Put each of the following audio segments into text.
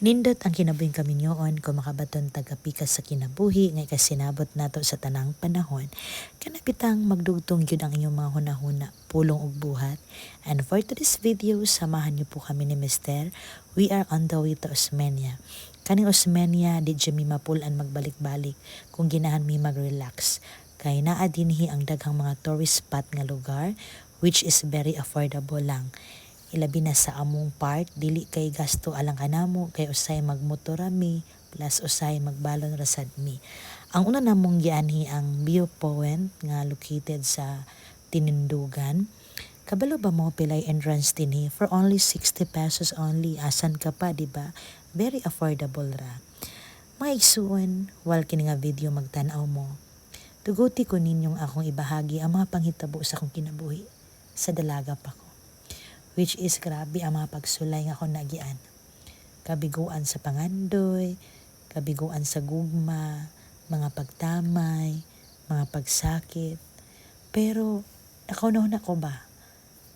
Nindot ang kinabuhing kaminyoon kung makabaton tag kapikas sa kinabuhi nga ikasinabot nato sa tanang panahon. Kana bitang magdugtong gyud ang inyong mga hunahuna, pulong ug buhat. And for today's video, samahan niyo po kami ni Mister. We are on the way to Osmeña. Kaning Osmeña, di jud mi mapul-an magbalik-balik kung ginahan mi mag-relax. Kay naa dinhi ang daghang mga tourist spot nga lugar which is very affordable lang. Ilabi na sa among part, dili kay gasto alang kanamo kay usay magmotor mi plus usay magbalon ra sad mi. Ang una namong gianhi ang Viewpoint nga located sa Tinindugan. Kabalo ba mo pilay entrance dinhi? For only 60 pesos only? Asan ka pa, di ba? Very affordable ra. Mga igsuon, while kini nga video magtan-aw mo, tuguti ko ninyong akong ibahagi ang mga panghitabo sa akong kinabuhi sa dalaga pa ko. Which is grabe ang mga pagsulay nga akong naagian. Kabiguan sa pangandoy, kabiguan sa gugma, mga pagtamay, mga pagsakit. Pero nakahuna ko ba?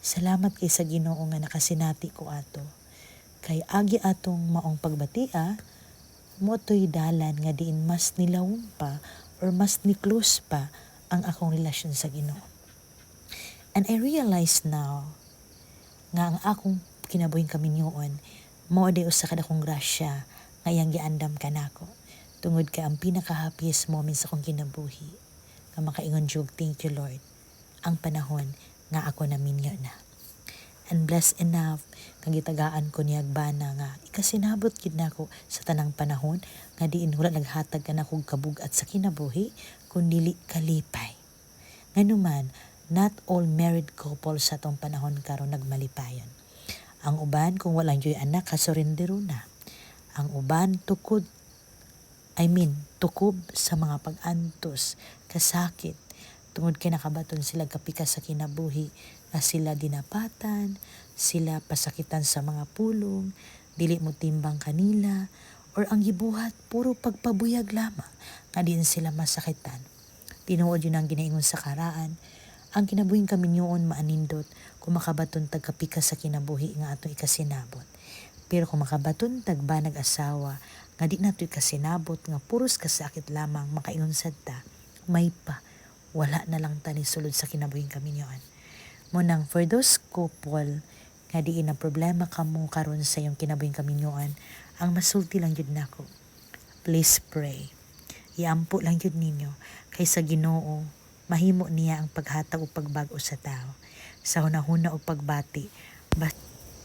Salamat kay sa Ginoo nga nakasinati ko ato. Kay agi atong maong pagbatia, mao to'y dalan nga diin mas nilawom pa or mas ni-close pa ang akong relasyon sa Ginoo. And I realize now nga ang akong kinabuhing kaminyoon mao diay usa ka dakong grasya nga iyang giandam kanako. Tungod kay ang pinaka-happiest moment sa akong kinabuhi nga makaingon jud, "Thank you, Lord," ang panahon nga ako naminyo na. And blessed enough nga gitagaan ko niyag bana nga ikasinabot gid nako sa tanang panahon nga diin wala naghatag kanako og kabug-at sa kinabuhi kun dili kalipay. Nganuman, not all married couple sa atong panahon karon nagmalipayon. Ang uban, kung walang juy anak, kasurendero na. Ang uban tukod, I mean, tukob sa mga pag-antos, kasakit, tungod kay nakabaton sila kapikas sa kinabuhi nga sila dinapatan, sila pasakitan sa mga pulong, dili mo timbang kanila, or ang gibuhat puro pagpabuyag lamang nga diin sila masakitan. Tinuod jud ang ginaingon sa karaan, ang kinabuhing kaminyoon maanindot kung makabaton tag kapikas sa kinabuhi nga atong ikasinabot. Pero kung makabaton tag banag asawa nga di nato ikasinabot nga puros kasakit lamang, makaingon sad ta, may pa, wala na lang ta ni sulod sa kinabuhing kaminyoon. Mao nang for those couple nga diin na problema kamo karon sa iyong kinabuhing kaminyoan, ang masulti lang jud nako, please pray. Iampo lang jud ninyo kay sa Ginoo mahimo niya ang paghatag ug pagbag-o sa tao sa hunahuna ug pagbati.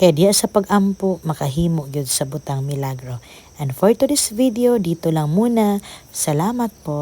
Kaya diya sa pag-ampo, makahimo gyud sa butang milagro. And for today's video, dito lang muna. Salamat po.